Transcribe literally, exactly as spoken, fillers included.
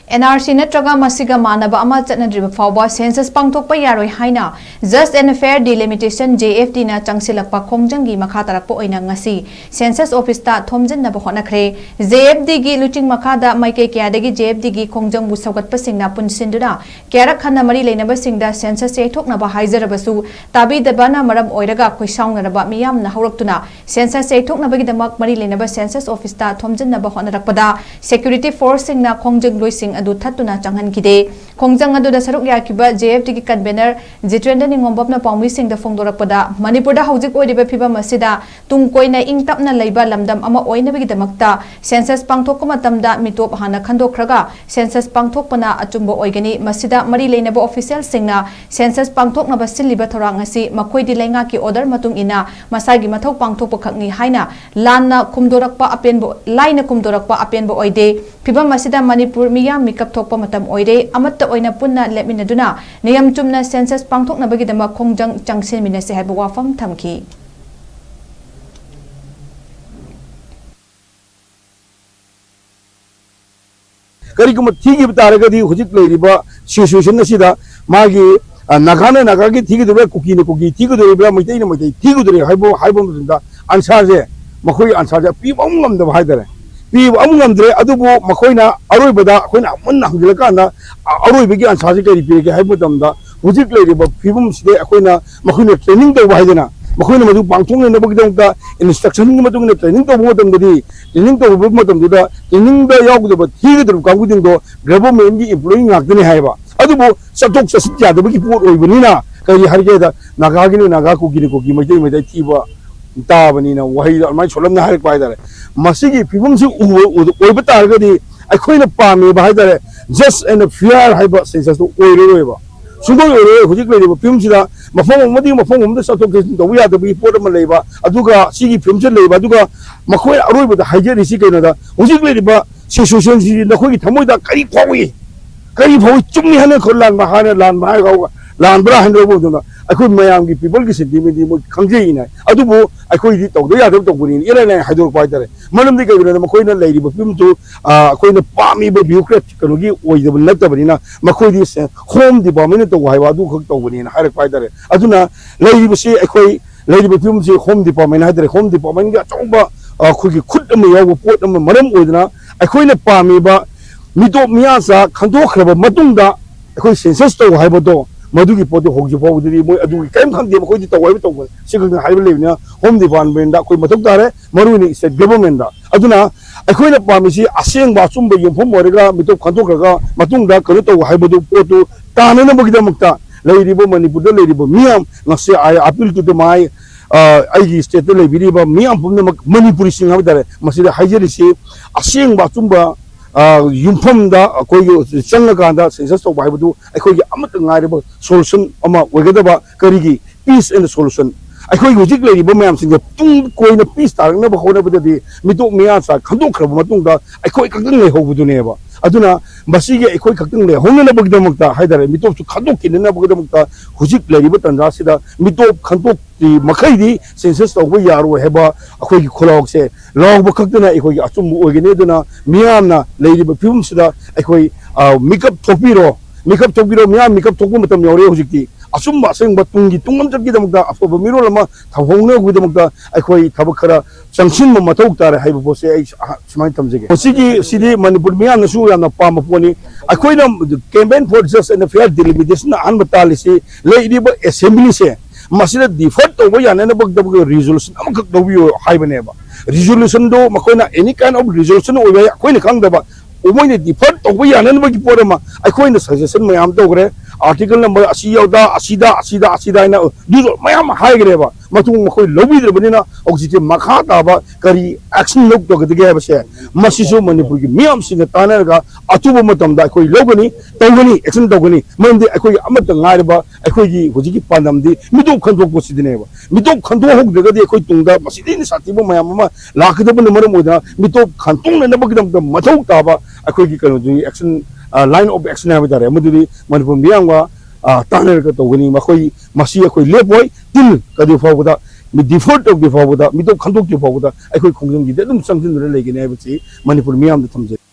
And R C ꯅꯠꯇ꯭ꯔꯒ ꯃꯁꯤꯒ ꯃꯥꯟꯅꯕ ꯑꯃ ꯆꯠꯅꯗ꯭ꯔꯤꯕ ꯐꯥꯎꯕ ꯁꯦꯟꯁꯁ ꯄꯥꯡꯊꯣꯛꯄ ꯌꯥꯔꯣꯏ ꯍꯥꯏꯅ Just and Fair Delimitation, J F D ꯅ ꯆꯪꯁꯤꯜꯂꯛꯄ ꯈꯣꯡꯖꯪꯒꯤ ꯃꯈꯥ ꯇꯥꯔꯛꯄ ꯑꯣꯏꯅ ꯉꯁꯤ ꯁꯦꯟꯁꯁ ꯑꯣꯐꯤꯁꯇ ꯊꯣꯝꯖꯤꯟꯅꯕ ꯍꯣꯠꯅꯈ꯭ꯔꯦ꯫ J F D ꯒꯤ ꯂꯨꯆꯤꯡ ꯃꯈꯥꯗ ꯃꯥꯏꯀꯩ ꯀꯌꯥꯗꯒꯤ J F D ꯒꯤ ꯈꯣꯡꯖꯪꯕꯨ ꯁꯧꯒꯠꯄꯁꯤꯡꯅ ꯄꯨꯟꯁꯤꯟꯗꯨꯅ ꯀꯌꯥꯔꯛ ꯍꯟꯅ ꯃꯔꯤ ꯂꯩꯅꯕꯁꯤꯡꯗ ꯁꯦꯟꯁꯁ ꯌꯩꯊꯣꯛꯅꯕ ꯍꯥꯏꯖꯔꯕꯁꯨ ꯇꯥꯕꯤꯗꯕꯅ ꯃꯔꯝ ꯑꯣꯏꯔꯒ ꯈꯣꯏꯁꯥꯎꯅꯔꯕ ꯃꯤꯌꯥꯝꯅ ꯍꯧꯔꯛꯇꯨꯅ ꯁꯦꯟꯁꯁ ꯌꯩꯊꯣꯛꯅꯕꯒꯤꯗꯃꯛ ꯃꯔꯤ ꯂꯩꯅꯕ ꯁꯦꯟꯁꯁ ꯑꯣꯐꯤꯁꯇ ꯊꯣꯝꯖꯤꯟꯅꯕ ꯍꯣꯠꯅꯔꯛꯄꯗ ꯁꯦꯀ꯭ꯌꯨꯔꯤꯇꯤ ꯐꯣꯔꯁꯁꯤꯡꯅ ꯈꯣꯡꯖꯪꯂꯣꯏꯁꯤꯡ ꯑꯗꯨ ꯊꯠꯇꯨꯅ ꯆꯪꯍꯟꯈꯤꯗꯦ꯫ ꯈꯣꯡꯖꯪ ꯑꯗꯨꯗ ꯁꯔꯨꯛ ꯌꯥꯈꯤꯕ J F D ꯒꯤ convener ꯖꯤꯇꯦꯟꯗ꯭ꯔ ꯅꯤꯉꯣꯝꯕꯝꯅ ꯄꯥꯎꯃꯤꯁꯤꯡꯗ ꯐꯣꯡꯗꯣꯔꯛꯄꯗ, ꯃꯅꯤꯄꯨꯔꯗ ꯍꯧꯖꯤꯛ ꯑꯣꯏꯔꯤꯕ ꯐꯤꯕꯝ ꯑꯁꯤꯗ ꯇꯨꯡ ꯀꯣꯏꯅ ꯏꯪ ꯇꯞꯅ ꯂꯩꯕ ꯂꯝꯗꯝ ꯑꯃ ꯑꯣꯏꯅꯕꯒꯤꯗꯃꯛꯇ ꯁꯦꯟꯁꯁ ꯄꯥꯡꯊꯣꯛꯄ ꯃꯇꯝꯗ ꯃꯤꯇꯣꯞ ꯍꯥꯟꯅ ꯈꯟꯗꯣꯛꯈ꯭ꯔꯒ ꯁꯦꯟꯁꯁ ꯄꯥꯡꯊꯣꯛꯄꯅ ꯑꯆꯨꯝꯕ ꯑꯣꯏꯒꯅꯤ꯫ ꯃꯁꯤꯗ ꯃꯔꯤ ꯂꯩꯅꯕ ꯑꯣꯐꯤꯁꯤꯌꯦꯜꯁꯤꯡꯅ ꯁꯦꯟꯁꯁ ꯄꯥꯡꯊꯣꯛꯅꯕ ꯁꯤꯜꯂꯤꯕ ꯊꯧꯔꯥꯡ ꯑꯁꯤ ꯃꯈꯣꯏꯗꯤ ꯂꯩꯉꯥꯛꯀꯤ order ꯃꯇꯨꯡ ꯏꯟꯅ ꯃꯁꯥꯒꯤ ꯃꯊꯧ ꯄꯥꯡꯊꯣꯛꯄ ꯈꯛꯅꯤ ꯍꯥꯏꯅ ꯂꯥꯟꯅ ꯈꯨꯝꯗꯣꯔꯛꯄ ꯑꯄꯦꯟꯕ, ꯂꯥꯏꯅ ꯈꯨꯝꯗꯣꯔꯛꯄ ꯑꯄꯦꯟꯕ ꯑꯣꯏꯗꯦ꯫ ꯐꯤꯕꯝ ꯑꯁꯤꯗ ꯃꯅꯤꯄꯨꯔ ꯃꯤꯌꯥꯝ ꯃꯤꯀꯞ ꯊꯣꯛꯄ ꯃꯇꯝ ꯑꯣꯏꯔꯦ꯫ ꯑꯃꯠꯇ ꯑꯣꯏꯅ ꯄꯨꯟꯅ ꯂꯦꯞꯃꯤꯟꯅꯗꯨꯅ ꯅꯤꯌꯝ ꯆꯨꯝꯅ ꯁꯦꯟꯁꯁ ꯄꯥꯡꯊꯣꯛꯅꯕꯒꯤꯗꯃꯛ ꯈꯣꯡꯖꯪ ꯆꯪꯁꯤꯟꯃꯤꯟꯅꯁꯤ ꯍꯥꯏꯕ ꯋꯥꯐꯝ ꯊꯝꯈꯤ꯫ ꯀꯔꯤꯒꯨꯝꯕ ꯊꯤꯈꯤꯕ ꯇꯥꯔꯒꯗꯤ ꯍꯧꯖꯤꯛ ꯂꯩꯔꯤꯕ situation ꯑꯁꯤꯗ ꯃꯥꯒꯤ, ꯑ, ꯅꯥꯒꯥꯅ ꯅꯥꯒꯥꯒꯤ ꯊꯤꯒꯗꯧꯔꯤꯕ꯭ꯔꯥ, ꯀꯨꯀꯤꯅ ꯀꯨꯀꯤ ꯊꯤꯒꯗꯧꯔꯤꯕ꯭ꯔꯥ, ꯃꯩꯇꯩꯅ ꯃꯩꯇꯩ ꯊꯤꯒꯗꯧꯔꯤꯕ꯭ꯔꯥ ꯍꯥꯏꯕ, ꯍꯥꯏꯕ ꯃꯇꯝꯗ answer ꯁꯦ, ꯃꯈꯣꯏꯒꯤ answer ꯁꯦ ꯄꯤꯕ ꯑꯃ ꯉꯝꯗꯕ ꯍꯥꯏꯇꯥꯔꯦ꯫ ꯄꯤꯕ ꯑꯃ ꯉꯝꯗ꯭ꯔꯦ꯫ ꯑꯗꯨꯕꯨ ꯃꯈꯣꯏꯅ ꯑꯔꯣꯏꯕꯗ ꯑꯩꯈꯣꯏꯅ ꯑꯃꯨꯟꯅ ꯍꯪꯖꯤꯜꯂꯀꯥꯟꯗ, ꯑ-, ꯑꯔꯣꯏꯕꯒꯤ answer ꯁꯦ ꯀꯔꯤ ꯄꯤꯔꯒꯦ ꯍꯥꯏꯕ ꯃꯇꯝꯗ, ꯍꯧꯖꯤꯛ ꯂꯩꯔꯤꯕ ꯐꯤꯕꯝꯁꯤꯗ ꯑꯩꯈꯣꯏꯅ ꯃꯈꯣꯏꯅ training ꯇꯧꯕ ꯍꯥꯏꯗꯅ, ꯃꯈꯣꯏꯅ ꯃꯗꯨ ꯄꯥꯡꯊꯣꯛꯅꯅꯕꯒꯤꯗꯃꯛꯇ instruction ꯒꯤ ꯃꯇꯨꯡ ꯏꯟꯅ training ꯇꯧꯕ ꯃꯇꯝꯗꯗꯤ, training ꯇꯧꯕ ꯃꯇꯝꯗꯨꯗ training ꯗ ꯌꯥꯎꯒꯗꯕ ꯊꯤꯒꯗꯧꯔꯤꯕ ꯀꯥꯡꯕꯨꯁꯤꯡꯗꯣ government ꯀꯤ employee ꯉꯥꯛꯇꯅꯤ ꯍꯥꯏꯕ꯫ ꯑꯗꯨꯕꯨ ꯆꯠꯊꯣꯛ ꯆꯠꯁꯤꯟ ꯌꯥꯗꯕꯒꯤ ꯄꯣꯠ ꯑꯣꯏꯕꯅꯤꯅ ꯀꯔꯤ ꯍꯥꯏꯔꯒꯦꯗ, ꯅꯥꯒꯥꯒꯤꯅ ꯅꯥꯒꯥ, ꯀꯨꯀꯤꯅ ꯀꯨꯀꯤ, ꯃꯩꯇꯩ ꯃꯩꯇꯩ ꯊꯤꯕ ꯇꯥꯕꯅꯤꯅ ꯋꯥꯍꯩꯗꯣ ꯑꯗꯨꯃꯥꯏꯅ ꯁꯣꯜꯂꯝꯅ ꯍꯥꯏꯔꯛꯄ ꯍꯥꯏꯇꯥꯔꯦ꯫ ꯃꯁꯤꯒꯤ ꯐꯤꯕꯝꯁꯤ ꯎꯕ, ꯎꯕ, ꯑꯣꯏꯕ ꯇꯥꯔꯒꯗꯤ ꯑꯩꯈꯣꯏꯅ ꯄꯥꯝꯃꯦꯕ ꯍꯥꯏꯇꯥꯔꯦ, just and fair ꯍꯥꯏꯕ census ꯇꯣ ꯑꯣꯏꯔꯔꯣꯏꯕ꯫ ꯁꯨꯡꯑꯣꯏ ꯑꯣꯏꯔꯣꯏ꯫ ꯍꯧꯖꯤꯛ ꯂꯩꯔꯤꯕ ꯐꯤꯕꯝꯁꯤꯗ ꯃꯐꯝ ꯑꯃꯗꯒꯤ ꯃꯐꯝ ꯑꯃꯗ ꯆꯠꯊꯣꯛ ꯆꯠꯁꯤꯟ ꯇꯧꯕ ꯌꯥꯗꯕꯒꯤ ꯄꯣꯠ ꯑꯃ ꯂꯩꯕ, ꯑꯗꯨꯒ ꯁꯤꯒꯤ ꯐꯤꯕꯝꯁꯤꯗ ꯂꯩꯕ, ꯑꯗꯨꯒ ꯃꯈꯣꯏ ꯑꯔꯣꯏꯕꯗ ꯍꯥꯏꯖꯔꯤꯁꯤ ꯀꯩꯅꯣꯗ, ꯍꯧꯖꯤꯛ ꯂꯩꯔꯤꯕ situation ꯁꯤ ꯅꯈꯣꯏꯒꯤ ꯊꯃꯣꯏꯗ ꯀꯔꯤ ꯐꯥꯎꯏ? ꯀꯔꯤ ꯐꯥꯎꯏ? ꯆꯨꯝꯃꯤ ꯍꯥꯏꯅ ꯈꯨ-, ꯂꯥꯟꯕ ꯍꯥꯏꯅ, ꯂꯥꯟꯕ ꯍꯥꯏꯔꯒ ꯂꯥꯟꯕ꯭ꯔꯥ ꯍꯥꯏꯅ ꯂꯧꯕ ꯃꯇꯝꯗ ꯑꯩꯈꯣꯏ ꯃꯌꯥꯝꯒꯤ peopleꯒꯤ sentimentꯗꯤ ꯃꯣꯏ ꯈꯪꯖꯩꯅ꯫ ꯑꯗꯨꯕꯨ ꯑꯩꯈꯣꯏꯗꯤ ꯇꯧꯗ ꯌꯥꯗꯕ ꯇꯧꯕꯅꯤꯅ ꯏꯔꯥꯏ ꯂꯥꯏꯅ ꯍꯥꯏꯗꯣꯔꯛꯄ ꯍꯥꯏꯇꯥꯔꯦ꯫ ꯃꯔꯝꯗꯤ ꯀꯩꯒꯤꯅꯣꯗ ꯃꯈꯣꯏꯅ ꯂꯩꯔꯤꯕ ꯐꯤꯕꯝꯗꯨ, ꯑ, ꯑꯩꯈꯣꯏꯅ ꯄꯥꯝꯃꯤꯕ bureaucrat ꯀꯩꯅꯣꯒꯤ ꯑꯣꯏꯗꯕ ꯅꯠꯇꯕꯅꯤꯅ ꯃꯈꯣꯏꯗꯤ ꯁꯦ-, Home Departmentꯅ ꯇꯧꯕ ꯍꯥꯏꯕ ꯑꯗꯨꯈꯛ ꯇꯧꯕꯅꯦꯅ ꯍꯥꯏꯔꯛꯄ ꯍꯥꯏꯇꯥꯔꯦ꯫ ꯑꯗꯨꯅ ꯂꯩꯔꯤꯕꯁꯤ ꯑꯩꯈꯣꯏ, ꯂꯩꯔꯤꯕ ꯐꯤꯕꯝꯁꯤ Home Department ꯍꯥꯏꯇꯥꯔꯦ, Home Departmentꯒꯤ ꯑꯆꯧꯕ, ꯑ, ꯑꯩꯈꯣꯏꯒꯤ ꯈꯨꯠ ꯑꯃ ꯌꯥꯎꯕ ꯄꯣꯠ ꯑꯃ ꯃꯔꯝ ꯑꯣꯏꯗꯅ ꯑꯩꯈꯣꯏꯅ ꯄꯥꯝꯃꯤꯕ ꯃꯤꯇꯣꯞ ꯃꯤꯌꯥꯆꯥ ꯈꯟꯗꯣꯛꯈ꯭ꯔꯕ ꯃꯇꯨꯡꯗ ꯑꯩꯈꯣꯏ census ꯇꯧ ꯍꯥꯏꯕꯗꯣ, ꯃꯗꯨꯒꯤ ꯄꯣꯠꯇꯨ ꯍꯧꯖꯤꯛ ꯐꯥꯎꯕꯗꯗꯤ ꯃꯣꯏ ꯑꯗꯨꯒꯤ ꯀꯔꯤꯝ ꯈꯪꯗꯦ꯫ ꯃꯈꯣꯏꯗꯤ ꯇꯧ ꯍꯥꯏꯕ ꯇꯧꯕꯅꯤ꯫ ꯁꯤ ꯈꯛꯇꯪ ꯍꯥꯏꯕ ꯂꯩꯕꯅꯤꯅ Home Departmentꯗ ꯑꯩꯈꯣꯏ ꯃꯊꯧ ꯇꯥꯔꯦ, ꯃꯔꯨꯑꯣꯏꯅ state governmentꯗ꯫ ꯑꯗꯨꯅ ꯑꯩꯈꯣꯏꯅ ꯄꯥꯝꯃꯤꯁꯤ ꯑꯁꯦꯡꯕ ꯑꯆꯨꯝꯕ ꯌꯨꯝꯐꯝ ꯑꯣꯏꯔꯒ ꯃꯤꯇꯣꯞ ꯈꯟꯗꯣꯛꯈ꯭ꯔꯒ ꯃꯇꯨꯡꯗ ꯀꯩꯅꯣ ꯇꯧ ꯍꯥꯏꯕꯗꯨ ꯄꯣꯠꯇꯨ ꯇꯥꯅꯅꯕꯒꯤꯗꯃꯛꯇ ꯂꯩꯔꯤꯕ ꯃꯅꯤꯄꯨꯔꯗ ꯂꯩꯔꯤꯕ ꯃꯤꯌꯥꯝ, ꯉꯁꯤ I appeal to the my, ꯑ, ꯑꯩꯒꯤ stateꯇ ꯂꯩꯕꯤꯔꯤꯕ ꯃꯤꯌꯥꯝ ꯄꯨꯝꯅꯃꯛ ꯃꯅꯤꯄꯨꯔꯤꯁꯤꯡ ꯍꯥꯏꯕ ꯇꯥꯔꯦ, ꯃꯁꯤꯗ ꯍꯥꯏꯖꯔꯤꯁꯤ ꯑꯁꯦꯡꯕ ꯑꯆꯨꯝꯕ, ꯑ, ꯌꯨꯝꯐꯝꯗ ꯑꯩꯈꯣꯏꯒꯤ ꯆꯪꯉꯀꯥꯟꯗ census ꯇꯧꯕ ꯍꯥꯏꯕꯗꯨ ꯑꯩꯈꯣꯏꯒꯤ ꯑꯃꯠꯇ ꯉꯥꯏꯔꯕ solution ꯑꯃ ꯑꯣꯏꯒꯗꯕ꯫ ꯀꯔꯤꯒꯤ peace and solution? ꯑꯩꯈꯣꯏꯒꯤ ꯍꯧꯖꯤꯛ ꯂꯩꯔꯤꯕ ꯃꯌꯥꯝꯁꯤꯡꯁꯦ ꯇꯨꯡ ꯀꯣꯏꯅ peace ꯇꯥꯔꯛꯅꯕ ꯍꯣꯠꯅꯕꯗꯗꯤ ꯃꯤꯇꯣꯞ ꯃꯤꯌꯥꯆꯥ ꯈꯟꯗꯣꯛꯈ꯭ꯔꯕ ꯃꯇꯨꯡꯗ ꯑꯩꯈꯣꯏ ꯈꯛꯇꯪ ꯂꯩꯍꯧꯕꯗꯨꯅꯦꯕ꯫ ꯑꯗꯨꯅ ꯃꯁꯤꯒꯤ ꯑꯩꯈꯣꯏ ꯈꯛꯇꯪ ꯂꯩꯍꯧꯅꯅꯕꯒꯤꯗꯃꯛꯇ ꯍꯥꯏꯇꯥꯔꯦ, ꯃꯤꯇꯣꯞꯁꯨ ꯈꯟꯗꯣꯛꯈꯤꯅꯅꯕꯒꯤꯗꯃꯛꯇ ꯍꯧꯖꯤꯛ ꯂꯩꯔꯤꯕ ꯇꯥꯟꯖꯥꯁꯤꯗ ꯃꯤꯇꯣꯞ ꯈꯟꯗꯣꯛꯇ꯭ꯔꯤ ꯃꯈꯩꯗꯤ census ꯇꯧꯕ ꯌꯥꯔꯣꯏ ꯍꯥꯏꯕ ꯑꯩꯈꯣꯏꯒꯤ ꯈꯨꯜꯂꯥꯎꯁꯦ ꯂꯥꯎꯕ ꯈꯛꯇꯅ ꯑꯩꯈꯣꯏꯒꯤ ꯑꯆꯨꯝꯕ ꯑꯣꯏꯒꯅꯤ꯫ ꯑꯗꯨꯅ ꯃꯤꯌꯥꯝꯅ ꯂꯩꯔꯤꯕ ꯐꯤꯕꯝꯁꯤꯗ ꯑꯩꯈꯣꯏ, ꯑ, ꯃꯤꯀꯞ ꯊꯣꯛꯄꯤꯔꯣ, ꯃꯤꯀꯞ ꯊꯣꯛꯄꯤꯔꯣ, ꯃꯤꯌꯥꯝ ꯃꯤꯀꯞ ꯊꯣꯛꯄ ꯃꯇꯝ ꯌꯧꯔꯦ ꯍꯧꯖꯤꯛꯇꯤ꯫ ꯑꯆꯨꯝꯕ ꯑꯁꯦꯡꯕ ꯇꯨꯡꯒꯤ ꯇꯨꯡꯂꯝꯆꯠꯀꯤꯗꯃꯛꯇ ꯑꯐꯕ ꯃꯤꯔꯣꯜ ꯑꯃ ꯊꯝꯍꯧꯅꯕꯒꯤꯗꯃꯛꯇ ꯑꯩꯈꯣꯏ ꯊꯕꯛ ꯈꯔ ꯆꯪꯁꯤꯟꯕ ꯃꯊꯧ ꯇꯥꯔꯦ ꯍꯥꯏꯕ ꯄꯣꯠꯁꯦ ꯑꯩ ꯁ-, ꯑ, ꯁꯨꯃꯥꯏꯅ ꯊꯝꯖꯒꯦ꯫ ꯃꯁꯤꯒꯤ, ꯁꯤꯗꯤ ꯃꯅꯤꯄꯨꯔ ꯃꯤꯌꯥꯝꯅꯁꯨ ꯌꯥꯝꯅ ꯄꯥꯝꯕ ꯄꯣꯠꯅꯤ꯫ ꯑꯩꯈꯣꯏꯅ Campaign for Just and Fair Delimitation ꯑꯍꯥꯟꯕ ꯇꯥꯜꯂꯤꯁꯤ ꯂꯩꯔꯤꯕ assemblyꯁꯦ ꯃꯁꯤꯗ defer ꯇꯧꯕ ꯌꯥꯅꯅꯕꯒꯤꯗꯃꯛꯇ resolution ꯑꯃꯈꯛ ꯂꯧꯕꯤꯌꯨ ꯍꯥꯏꯕꯅꯦꯕ꯫ Resolutionꯗꯣ ꯃꯈꯣꯏꯅ any kind of resolution ꯑꯣꯏꯕ ꯌꯥꯏ, ꯑꯩꯈꯣꯏꯅ ꯈꯪꯗꯕ꯫ ꯃꯣꯏꯅ defer ꯇꯧꯕ ꯌꯥꯅꯅꯕꯒꯤ ꯄꯣꯠ ꯑꯃ ꯑꯩꯈꯣꯏꯅ suggestion ꯃꯌꯥꯝ ꯇꯧꯈ꯭ꯔꯦ꯫ Article number ꯑꯁꯤ ꯌꯥꯎꯗ, ꯑꯁꯤꯗ, ꯑꯁꯤꯗ, ꯑꯁꯤꯗ ꯍꯥꯏꯅ ꯑꯗꯨꯁꯨ ꯃꯌꯥꯝ ꯍꯥꯏꯈ꯭ꯔꯦꯕ꯫ ꯃꯇꯨꯡ ꯃꯈꯣꯏ ꯂꯧꯕꯤꯗ꯭ꯔꯕꯅꯤꯅ ꯍꯧꯖꯤꯛꯇꯤ ꯃꯈꯥ ꯇꯥꯕ ꯀꯔꯤ action ꯂꯧꯒꯗꯒꯦ ꯍꯥꯏꯕꯁꯦ ꯃꯁꯤꯁꯨ ꯃꯅꯤꯄꯨꯔꯒꯤ ꯃꯤꯌꯥꯝꯁꯤꯡꯒ ꯇꯥꯟꯅꯔꯒ ꯑꯊꯨꯕ ꯃꯇꯝꯗ ꯑꯩꯈꯣꯏ ꯂꯧꯒꯅꯤ, ꯇꯧꯒꯅꯤ, action ꯇꯧꯒꯅꯤ꯫ ꯃꯔꯝꯗꯤ ꯑꯩꯈꯣꯏꯒꯤ ꯑꯃꯠꯇ ꯉꯥꯏꯔꯕ ꯑꯩꯈꯣꯏꯒꯤ ꯍꯧꯖꯤꯛꯀꯤ ꯄꯥꯟꯗꯝꯗꯤ ꯃꯤꯇꯣꯞ ꯈꯟꯗꯣꯛꯄꯁꯤꯗꯅꯦꯕ꯫ ꯃꯤꯇꯣꯞ ꯈꯟꯗꯣꯛꯍꯧꯗ꯭ꯔꯒꯗꯤ ꯑꯩꯈꯣꯏ ꯇꯨꯡꯗ ꯃꯁꯤꯗꯩ ꯍꯦꯟꯅ ꯁꯥꯊꯤꯕ ꯃꯌꯥꯝ ꯑꯃ ꯂꯥꯛꯀꯗꯕꯅ ꯃꯔꯝ ꯑꯣꯏꯗꯅ ꯃꯤꯇꯣꯞ ꯈꯟꯗꯣꯛꯅꯅꯕꯒꯤꯗꯃꯛꯇ ꯃꯊꯧ ꯇꯥꯕ ꯑꯩꯈꯣꯏꯒꯤ ꯀꯩꯅꯣꯗꯨꯒꯤ action, ꯑ, line of action ꯍꯥꯏꯕ ꯇꯥꯔꯦ, ꯃꯗꯨꯗꯤ ꯃꯅꯤꯄꯨꯔ ꯃꯤꯌꯥꯝꯒ, ꯑ, ꯇꯥꯟꯅꯔꯒ ꯇꯧꯒꯅꯤ꯫ ꯃꯈꯣꯏ, ꯃꯁꯤ ꯑꯩꯈꯣꯏ ꯂꯦꯞꯄꯣꯏ꯫ ꯇꯤꯜ ꯀꯗ꯭ꯔꯤ ꯐꯥꯎꯕꯗ, ꯃꯤ default ꯇꯧꯗ꯭ꯔꯤ ꯐꯥꯎꯕꯗ, ꯃꯤꯇꯣꯞ ꯈꯟꯗꯣꯛꯇ꯭ꯔꯤ ꯐꯥꯎꯕꯗ ꯑꯩꯈꯣꯏ ꯈꯣꯡꯖꯪꯁꯤꯗꯤ ꯑꯗꯨꯝ ꯆꯪꯁꯤꯟꯗꯨꯅ ꯂꯩꯒꯅꯤ ꯍꯥꯏꯕꯁꯤ ꯃꯅꯤꯄꯨꯔ ꯃꯤꯌꯥꯝꯗ ꯊꯝꯖꯒꯦ꯫